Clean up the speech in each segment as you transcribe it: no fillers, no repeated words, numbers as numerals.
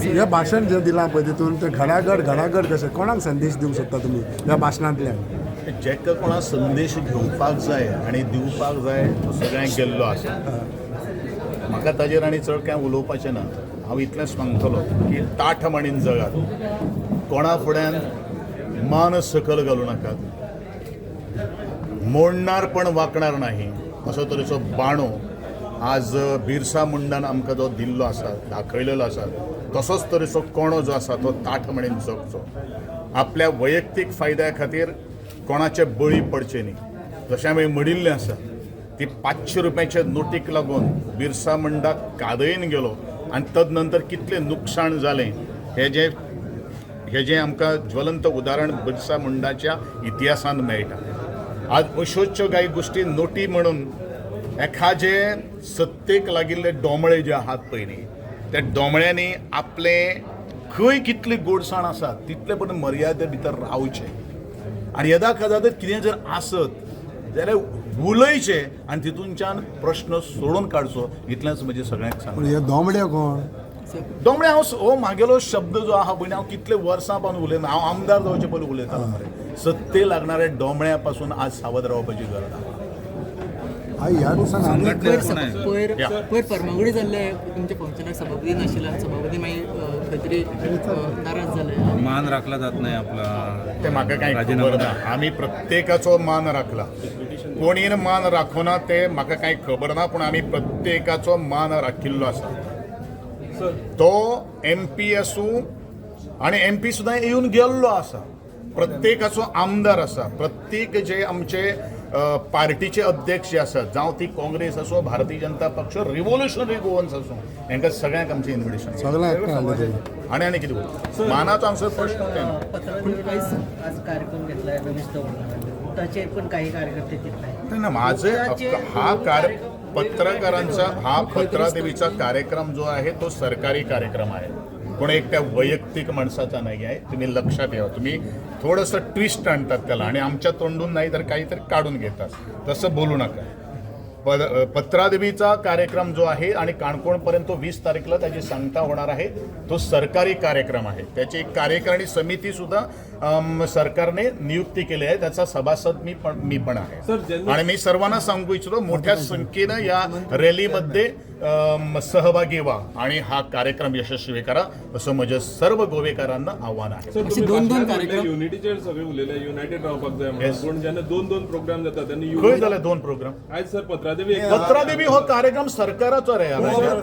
हे भाशण जें दिलां पळय तितून तें घडाघड घडाघड कशें कोणाक संदेश दिवंक सोदता तुमी ह्या भाशणांतल्यान? जेका कोणा संदेश घेवपाक जाय आनी दिवपाक जाय तो सगळ्यांक गेल्लो आसा. म्हाका ताजेर आनी चड कांय उलोवपाचें ना. हांव इतलेंच सांगतलो की ताठ माणीन जगात, कोणा फुड्यान मान सकल घालूं नाकात, मोडणार पण वांकणार नाही असो तरेचो बाणो आज बिरसा मुंडान आमकां जो दिल्लो आसा, दाखयलेलो आसा, तसोच तरेचो कोणो जो आसा तो ताठ म्हणीन जगचो. आपल्या वैयक्तीक फायद्या खातीर कोणाचे बळी पडचे न्ही. जशें हांवें म्हणिल्लें आसा ती 500 रुपयाच्या नोटीक लागून बिरसा मुंडा कादयेन गेलो आनी तद नंतर कितलें नुकसाण जालें हें जें आमकां ज्वलंत उदाहरण बिरसा मुंडाच्या इतिहासांत मेळटा. आज अश्योच्यो कांय गोश्टी नोटी म्हणून एखाजे सत्तेक लागिल्ले दोमळे जे आहात पळय न्ही, त्या दोमळ्यांनी आपले खंय कितली गोडसाण आसा तितले पण मर्यादे भितर रावचें आनी येदा कदा जर कितें जर आसत जाल्यार उलयचें आनी तितूनच्यान प्रश्न सोडून काडचो, इतलेंच म्हजें सगळ्यांक सांग. पूण हे दोमडे कोण? दोमळे हांव हो म्हागेलो शब्द जो आहा पळय, हांव कितले वर्सां पासून उलयना. हांव आमदार जावचे पयलीं उलयतालो मरे. सत्ते लागणाऱ्या दोमळ्या पासून आज सावध रावपाची गरज आहा. आई ह्या दिसान आनी एक पयर पयर या. पयर फर्मागुडी जाल्ले तुमच्या फंक्शनाक सभापती नाशिल्ले आनी सभापती मागीर खंय तरी नाराज जाले. मान राखला जात नाही आपला. ते म्हाका कांय खबर राजीनामा. ना. आमी प्रत्येकाचो मान राखला. कोणीन मान राखूना ते म्हाका कांय खबर ना, पूण आमी प्रत्येकाचो मान राखिल्लो आसा. तो एमपी आसूं आनी एमपी सुद्दां येवन गेल्लो आसा, प्रत्येकाचो आमदार आसा, प्रत्येक जे आमचे पार्टीचे अध्यक्ष जे आसात, जावं ती काँग्रेस आसूं, भारतीय जनता पक्ष, रिव्होल्युशनरी गोवन्स आसूं, हांकां सगळ्यांक आमचें इन्विटेशन. सगळें एकठांय हाडलें तुमी. आनी आनी कितें उरता? मानाचो आमचो प्रश्न तें. पत्रादेवीला आज कार्यक्रम घेतला आहे रमेश चव्हाण, त्याचे पण काही कार्यकर्ते तिथे आहेत. नाही ना, माझे हा कार्य पत्रकारांचा हा पत्रादेवीचा कार्यक्रम जो आहे तो सरकारी कार्यक्रम आहे, कोण एकट्या वैयक्तिक माणसाचा नाही आहे. तुम्ही लक्षात घ्या. तुम्ही थोडंसं ट्विस्ट आणतात त्याला आणि आमच्या तोंडून नाही तर काहीतरी काढून घेतात. तसं बोलू नका. पत्रादेवीचा कार्यक्रम जो आहे आणि काणकोणपर्यंत तो 20 तारखेला त्याची सांगता होणार आहे, तो सरकारी कार्यक्रम आहे. त्याची एक कार्यकारिणी समिती सुद्धा सरकारने नियुक्ती केली आहे. त्याचा सभासद मी पण आहे आणि मी सर्वांना सांगू इच्छितो, मोठ्या संख्येनं या रॅलीमध्ये सहभागी व्हा आणि हा कार्यक्रम यशस्वी करा असं माझं सर्व गोवेकरांना आव्हान आहे. सर, असे तुम्ही दोन दोन भाशणात कार्यक्रम- म्हटले युनिटीचेर सगळे उलयले, युनायटेड रावपाक जाय म्हणून. Yes. पूण जेन्ना दोन दोन प्रोग्राम जाता तेन्ना खंय जाले दोन प्रोग्राम? आयज सर पत्रादेवी एक पत्रादेवी हो कार्यक्रम सरकाराचो रे.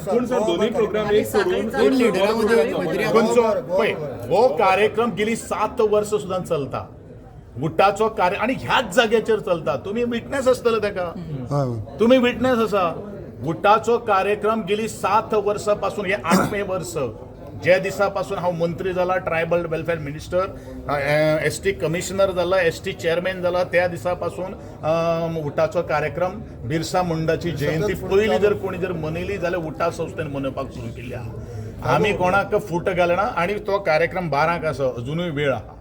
पूण सर दोन्ही प्रोग्राम एक करून दोन लिडरां मदीं खंय तरी खंयचो पळय हो कार्यक्रम गेली 7 वर्सां सुद्दां चलता, गुटाचो कार्य आणि ह्याच जाग्याचेर चलता. तुम्ही विटनेस आसतले तेका. हय. तुम्ही विटनेस आसा. गुटाचो कार्यक्रम गेली 7 वर्सां पासून, हे आठवें वर्स, ज्या दिसा पासून हांव मंत्री जाला, tribal welfare minister, ST commissioner जाला, एसटी चेअरमॅन जाला, त्या दिसा पासून उटाचो कार्यक्रम, बिरसा मुंडाची जयंती पयली जर कोणी जर मनयली जाल्यार उटा संस्थेन मनोवपाक सुरू केल्ली आहा. आमी कोणाक फूट घालना आणि तो कार्यक्रम 12क आसा, अजुनूय वेळ आहा.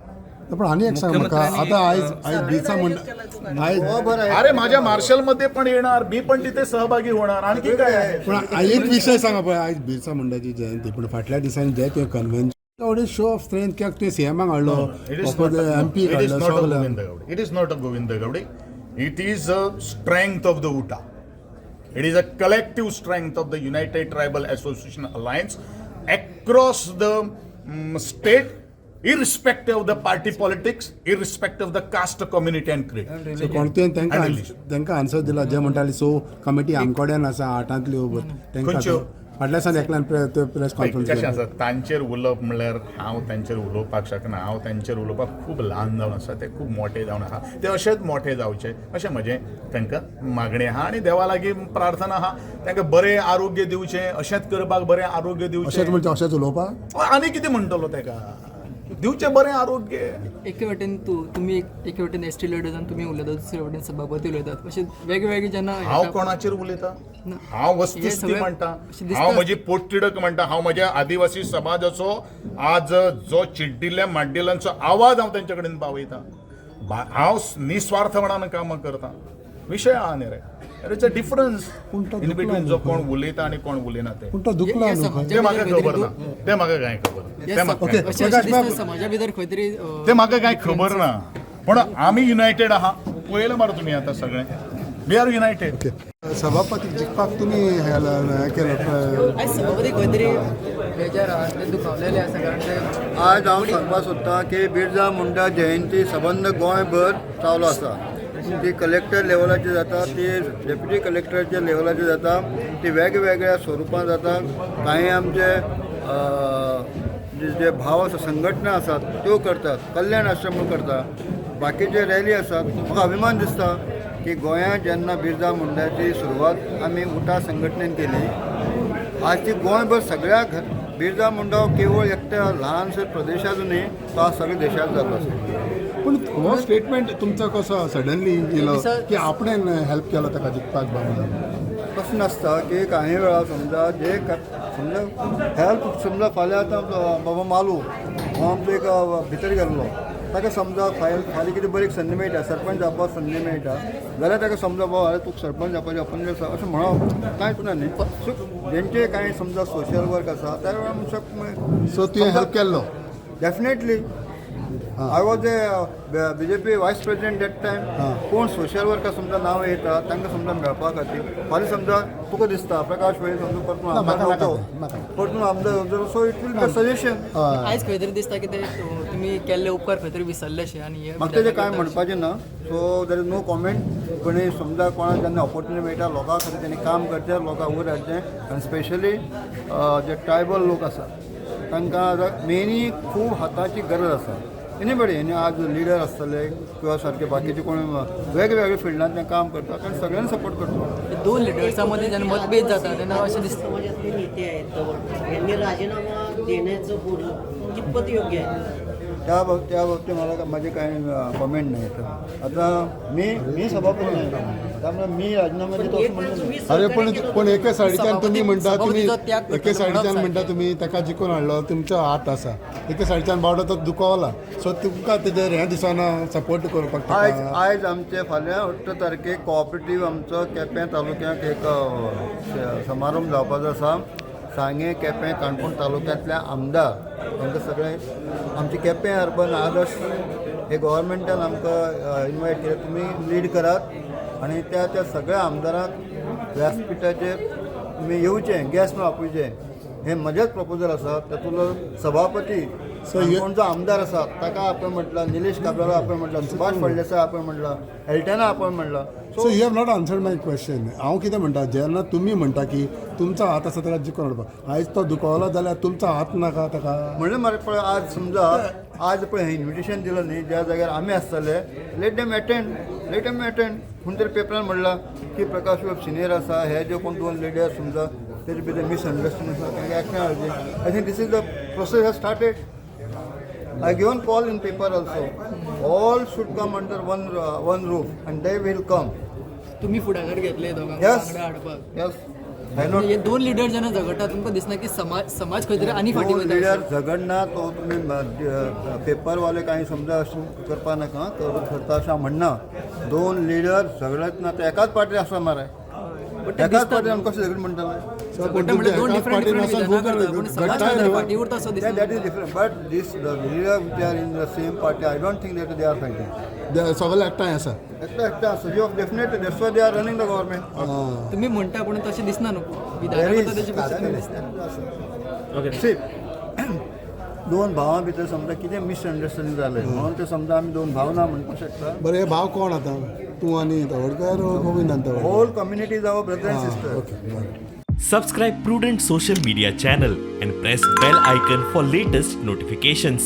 पण आनी एक सांग म्हाका मुख्यमंत्र्यांनी, आतां आयज आयज बिरसा मुंडा आयज अरे माझ्या मार्शल मध्ये पण येणार, मी पण तिथे सहभागी होणार. आणखी काय आहे? पण एक विशय सांगा पळय, आयज बिरसा मुंडाची जयंती, पण फाटल्या दिसांनी जे तुवें कन्व्हेन्शन शो ऑफ स्ट्रेंथ कित्याक तुवें सीएमाक हाडलो, It is not MP it is हाडलो not a सगळें. Govind Gaude. It is not a Govind Gaude. It is a strength of the UTA. It is a collective strength of the United Tribal Association Alliance across the state, irrespective of the party politics, irrespective of the caste, community and creed. So कोण तुवें तांकां And religion. तांकां answer दिला जे म्हणटाले so committee आमकोड्यान आसा आठांतल्यो तांकां खंयच्यो? फाटल्या दिसान एकल्यान प्रेस कॉन्फरन्स कशें आसा, तांचेर उलोवप म्हणल्यार हांव तांचेर उलोवपाक शकना. हांव तांचेर उलोवपाक खूब ल्हान जावन आसा, ते खूब मोठे जावन आहा. ते अशेच मोठे जावचे अशें म्हजें तांकां मागणें आहा आणि देवा लागीं प्रार्थना आहा, तांकां बरें आरोग्य दिवचें, अशेंच करपाक बरें आरोग्य अशेंच दिवचें. म्हणजे अशेंच उलोवपाक आनी कितें म्हणटलो ताका? दिवचें बरें आरोग्य. एके वटेन तूं तुमी एके वटेन एस टी लिडर जावन तुमी उलयतात, दुसरे वटेन सभापती उलयतात, अशें वेगवेगळे जेन्ना हांव कोणाचेर उलयता? ना. हांव हे वस्तुस्थिती सगळें म्हणटा. अशें दिसता. हांव म्हजी पोटतिडक म्हणटा. हांव म्हज्या आदिवासी समाजाचो आज जो चिड्डिल्ल्या माड्डिल्यांचो आवाज हांव तेंचे कडेन पावयता. हांव निस्वार्थपणान कामां करता. विशय आहा न्ही रे. There is a difference पूण तो इन बिटवीन दुखला जो कोण उलयता आनी कोण उलयना ते. पूण तो दुखला हे न्हू समाजा ते म्हाका भितर खबर ना, खंय ते म्हाका कांय खबर ना, ते म्हाका ओके. कांय अशें प्रकाश अशें दिसता बाब. समाजा भितर खंय तरी ते म्हाका कांय खबर ना, पण आमी युनायटेड आहा. पळयलें मरे तुमी आतां सगळें, we are united. Okay, सभापती जिखपाक तुमी हे केलं. आयज सभापती खंय तरी बेजार आहा, ते दुखावलेले आसा, कारण ते आज हांव सांगपाक सोदतां की बिरजा मुंडा जयंती सबंद गोंयभर चालू आसा. ती कलेक्टर लेवलाचेर जाता, ती डेप्युटी कलेक्टराच्या लेवलाचेर जाता, ती वेगवेगळ्या स्वरुपांत जाता. कांय आमचे जे भाव आसा, संघटना आसात त्यो करतात, कल्याण आश्रम करता, बाकीचे रॅली आसात. म्हाका अभिमान दिसता की गोंयांत जेन्ना बिरजा मुंडाची सुरवात आमी उटा संघटनेन केली, आज ती गोंयभर सगळ्या बिरजा मुंडा हो केवळ एकट्या ल्हानशा प्रदेशाचो न्ही, तो आज सगळ्या देशात जाल्लो आसा. पूण हो स्टेटमेंट तुमचो कसो सडनली येयलो की आपणें हेल्प केलो ताका जिखपाक बाबा? तशें नासता की काही वेळार समजा जे समजा हेल्प समजा फाल्यां आतां बाबा मालू हो आमचो एक भितर गेल्लो, ताका समजा फाल्यां कितें बरी एक संदी मेळटा, सरपंच जावपाक संदी मेळटा जाल्यार ताका समजा बाबा अरे तुका सरपंच जावपाची अपॉर्च्युनिटी आसा अशें म्हणप कांयच ना न्ही. सो जेंचे कांय समजा सोशल वर्क आसा त्या वेळार मनशाक सो तुवें हेल्प केल्लो? Definitely. I was a BJP vice president that time. कोण सोशल वर्कर समजा नांव येता तांकां समजा मेळपा खातीर फाल्यां समजा तुका दिसता प्रकाश वेळी समजा परतून ना, आमदार म्हाका नाका जावचो, ते, म्हाका. परतून आमदार जावचो, so it will be suggestion. हय. आयज खंय तरी दिसता की ते तुमी केल्ले उपकार खंय तरी विसरलेशे आनी हे म्हाका तेजें कांय म्हणपाचें ना, so there is no comment. पण समजा कोणाक जेन्ना ऑपॉर्च्युनिटी मेळटा लोकां खातीर तेणी काम करचें, लोकांक वयर हाडचें आनी स्पेशली जे ट्रायबल लोक आसा तांकां आतां मेनी खूब हाताची गरज आसा. एनीबडी आनी आज लिडर आसतले किंवा सारके बाकीचे कोण वेगवेगळे फिल्डांत ते काम करता, कारण सगळ्यांनी सपोर्ट करतो. दोन लिडर्सां मदीं जेन्ना मतभेद जाता तेन्ना अशें दिसता समाजातले नेते आहेत तवडकर यांनी राजीनामा देण्याचं बोलणं कितपत योग्य आहे? त्या बाबतीत मला माझे काही कॉमेंट नाही. आता मी मी सभापती नाही, त्यामुळे मी राजीनामा देतो असं म्हणलं नाही. तुम्ही अरे पण सहकार्य केलं. पण एके सायडीच्यान तुमी म्हणटा तुमी सभापतीचो त्याग करतलो एके सायडीच्यान म्हणप म्हणटा तुमी ताका जिखून हाडलो, तुमचो हात आसा, एके सायडीच्यान बावडो तो दुखवला, सो तुमकां तेजेर हें दिसना सपोर्ट करपाक आयज ताका? आयज आमचे फाल्यां 18 तारखेक कॉपरेटीव आमचो केपें तालुक्याक एक समारंभ जावपाचो आसा. सांगें, केपें, काणकोण तालुक्यांतल्या आमदार तांकां सगळे आमचे केपें अर्बन आदर्श हे गव्हर्मेंटान आमकां इनवायट केलें, तुमी लीड करात आनी त्या त्या सगळ्या आमदारांक व्यासपिठाचेर तुमी येवचें, गॅस म्हणून आपोवचें, हें म्हजेंच प्रपोजल आसा. तातूंतलो सभापती So you- काणकोणचो आमदार आसा ताका आपण म्हटलां, निलेश काब्राला आपण म्हटलां, सुभाष फळदेसाय आपण म्हटलां, एल्टना आपण म्हटलां. So you have not answered my question. हांव कितें म्हणटा, जेन्ना तुमी म्हणटा की तुमचो हात आसा ताका जिखून हाडपाक, आयज तो दुखवलो जाल्यार तुमचो हात नाका ताका? म्हणलें मरे पळय आज समजा आज पळय हें इन्विटेशन दिलं न्ही, ज्या जाग्यार आमी आसतले, let them attend, let them attend. कोण तरी पेपरान म्हणलां की प्रकाश वेब सिनियर आसा, हे जे कोण दोन लिडर समजा तेजे भितर मिसअंडरस्टँडिंग आसा, तांकां एकठांय हाडचें. I think this is the process has started. I given call in paper also, all should come under one roof and they will come. तुमी फुडाकार घेतले दोगांक Yes. वांगडा हाडपाक? Yes, I not. हे दोन लिडर जेन्ना झगडटा तुमकां दिसना की समाज खंय तरी आनी फाटीं दोन वयता? लिडर झगडना तो तुमी पेपरवाले काही समजा अशें करपा नाका, करता अशें हांव म्हणना. दोन लिडर झगडत ना, ते एकाच पार्टी आसा मरे, एकाच पार्टी आमी कशें झगड म्हणटले? सो पूण झगडटा म्हणल्यार दोन एकाच डिफरंट पार्टीन डिफरंट आसा विधानां करता, पूण समाज खंय तरी फाटीं उरता असो दिसना? That is different, but this the leader which are in the same party, I don't think that they are fighting. सगळे एकठांय आसा. एकटा एकटा आसा, you definitely, that's why they are running the government. तुमी म्हणटा पूण तशें दिसना न्हू, विधानां There करता is. तेजे पेक्षा दिसना. See, दोन भावां भितर समजा कितें मिसअंडरस्टँडिंग जालें म्हणून ते समजा आमी दोन भाव ना म्हणपाक शकता. बरें, हे भाव कोण आतां, तूं आनी Tawadkar, Govind Tawadkar? Whole community is our brother and sister. Okay, बरें. Subscribe Prudent Social Media channel and press bell icon for latest notifications.